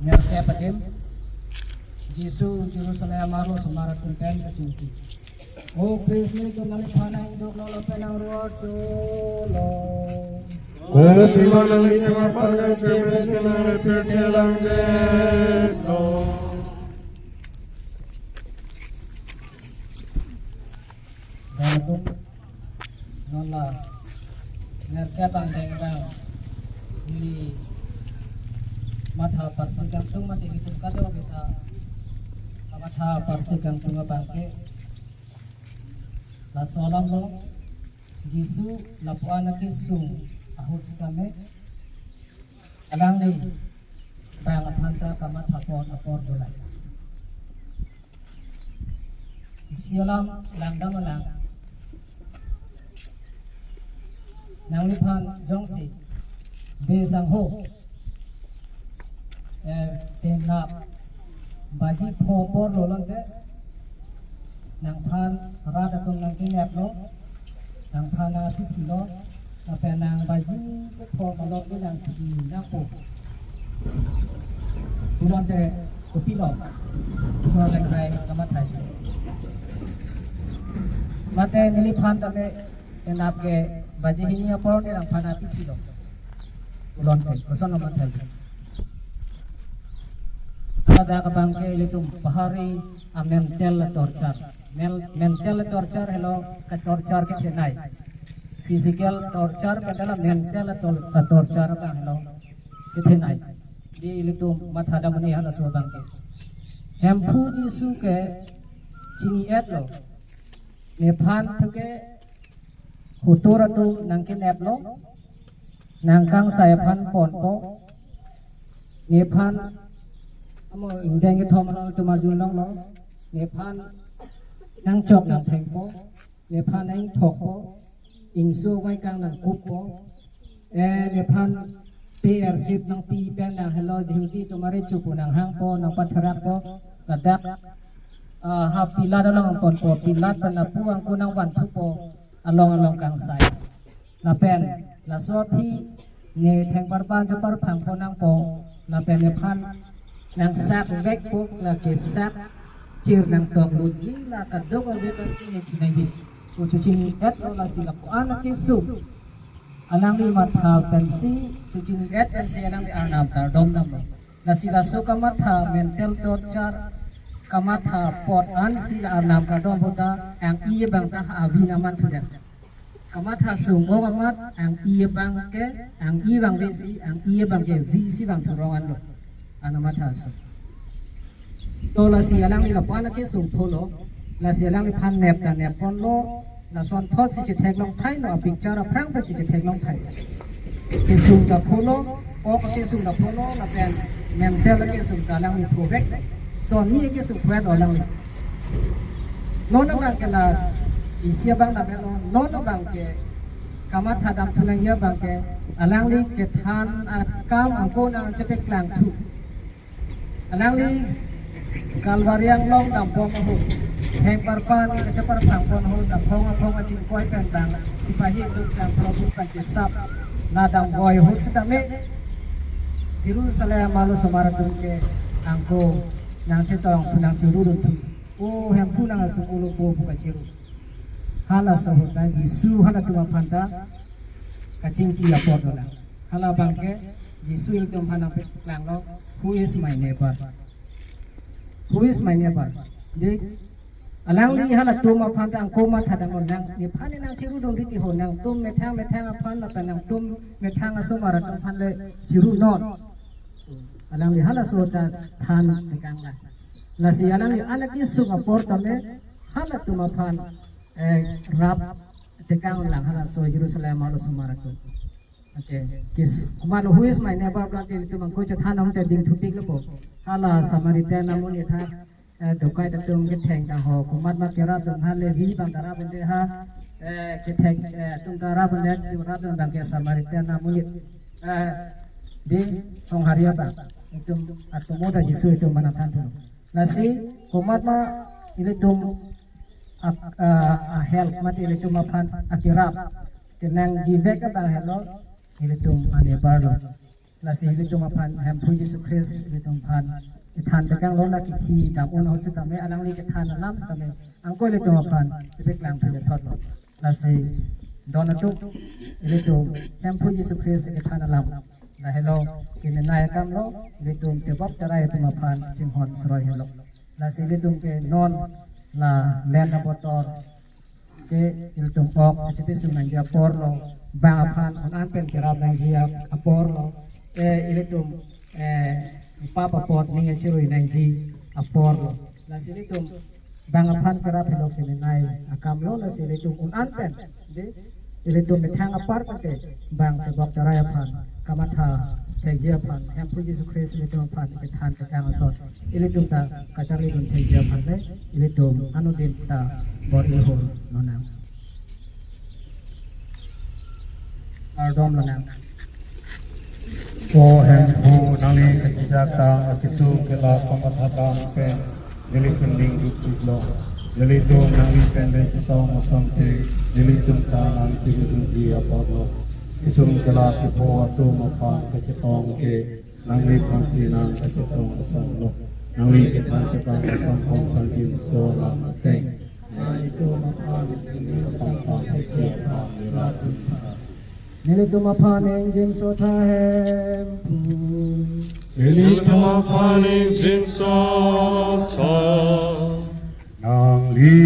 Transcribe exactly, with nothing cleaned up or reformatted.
Nerkep adim, Jisu Jerusalem arlo osomar atum pen kachingki. O Christ, nelitum nangliphan nangduklo lapen nangrua cholo. Kopi ma nanglitum aphan nangchepachelang detlo. Dalatum non la nerkep angdeng abang neli matha parsi kangtung mate ilitum kadokave ta kamatha parsi kangtung abang ke laso alam lo. Jisu lapu-an akesung ahut sitame alangli bang aphan ta kamatha apor apor dolang. Isi alam langdam alang. Nangliphan jongsi be sangho, eh, penap baji pho apor lo lonte, nangphan rat atum nangkeneplo, nangphan nangpithilo, lapen nang baji kepho malom ke nangthi nangpo. Pulote kopilo? Sor lengrai kamatha. Mate neliphan tame enap ke baji hini apor ne nangphan nangpithilo. Pulote koson lo matha? Pada abang ke ilitum pahari a mental torture. Mel-, mental torture helo ke torture kethenei. Physical torture pen dala mental tor-, torture abang helo kethenei. Di ilitum matha dam monit halaso abang ke. Hemphu Jisu ke chini-etlo. Nephan thu ke hotur atum nangkeneplo, nangkangsai aphan ponpo, nephan amo ingdeng kethom along atum arjulonglo, nephan nangchok nangthengpo, nephan nangthokpo, ingso vaikang nangkuppo, eh, nephan pe ersit nangpi pen nang helo Jihudi atum arecho pu nanghangpo, nangpatherakpo, ladak, ah, ha Pilat along nangponpo, Pilat pen lapu angko nangvanthupo, along along kangsai. Lapen laso aphi ne thengparpan cheparphangpo nangpo, lapen nephan nangsak vekpo, la kesak chir nangtoklo ji, la kadokave pensi ne chiningje. Ko chechini-etlo, lasi lapu-an akesung alangli matha pensi, chechini-et pensi alangli arnam kardom damlo. Lasi laso kamatha mental torture, kamatha apot ansi la arnam kardom puta, ang-i abang ta ha avi naman thudet. Kamatha sung-ong amat, ang-i abang ke, ang-i abang visi, ang-i abang ke visi vangthu rong anlo. Ano matha sung. To lasi alangli lapu-an akesung pholo, lasi alangliphan nep ta nepponlo, lason thot si chetheklong thailo, a picture aphrang pen si chetheklong thai. Kesung ta pholo, ok kesung ta pholo, lapen mental kesung ta alangli phovek, son ni kesung phovek alangli. Non abang ke la isi abang la melo, non abang ke kamatha damthu nangji abang ke alangli kethan akam angko nangchepaklangthu. Alangli Kalvari anglong damphong ahut, thengparpan kacheparphangpon ahut, damphong aphong achingkoi pen bang sipahi atum chang Prabhu pen kesap, la damvoi ahut sitame Jerusalem arlo osomar atum ke angko nangchetong thu nangcherudun thu. O Hemphu, nang asung ulo po pu kachiru. Halaso ahut ta Jisu halatum aphan ta kachingki apor dolang. Hala abang ke Jisu ilitum aphan nangpaklanglo, "Who is my neighbor? Who is my neighbor?" Di, alangli halatum aphan ta angko matha damlo, nang nephan nangcherudun riti ho, nangtum methang methang aphan lapen nangtum methang asomar atum aphan le chirunon. Alangli halaso ta than tekanglang. Lasi alangli an akesung apor tame halatum aphan, eh, rap tekanglang halaso Jerusalem arlo osomar atum. Okay. Kis-, komatlo, "Who is my neighbor?" Bang ke itum angko chethan nang te dingthupiklo po. Hala Samaritan amonit ha, eh, dokai atum ketheng ta ho, komat ma kerap dun ha, Levi abang ta rap dunde ha, eh, ketheng, eh, atum ta rap dunde, atum rap dun abang ke Samaritan amonit. Eh, di Songhari abang, itum atomo ta Jisu itum aphan nangthanthunlo. Lasi komat ma ilitum a, a, a-help mate ilitum aphan akerap kenangjivek abang helo ilitum a-neighbor lo. Lasi ilitum aphan Hemphu Jisu Christ ilitum aphan kethan tekanglo, la kithi dam-un ahut sitame, alangli kethan alam sitame angko ilitum aphan ipeklang philethotlo. Lasi don atum ilitum Hemphu Jisu Christ kethan alam, lahelo kemenei akamlo, ilitum tebok terai atum aphan chinghon sroi helo. Lasi ilitum ke non la Lent abotor ke ilitum ok kachepisung nangji aporlo, bang aphan un-an pen kerap nangji aporlo, eh, ilitum, eh, pap apot ning chirui nangji aporlo. Lasi ilitum bang aphan kerap helo kemenei akamlo, lasi ilitum un-an pen, dei, ilitum methang apar pen ke bang tebok terai aphan kamatha thekji aphan Hemphu Jisu Christ ilitum aphan kethan tekang ason ilitum ta kacharlidun thekji aphan le ilitum anodin ta bor-i hor lonang. Kardom lonang. O Hemphu, nangli kachijaktang akesung kelak kamathatang pen nelitum ning dukduklo. Nelitum nangli pen le chetong asonte, nelitum ta nang chirui dunji aporlo. Kesung kelak kepho atum aphan kachetong ke nangliphansi nang kachetong asonlo. Nangli kethan tekang atum pong pangdim so lam ateng. Nelitum aphan ingjinso tha Hemphu. Nelitum aphan ingjinso tha. Nangli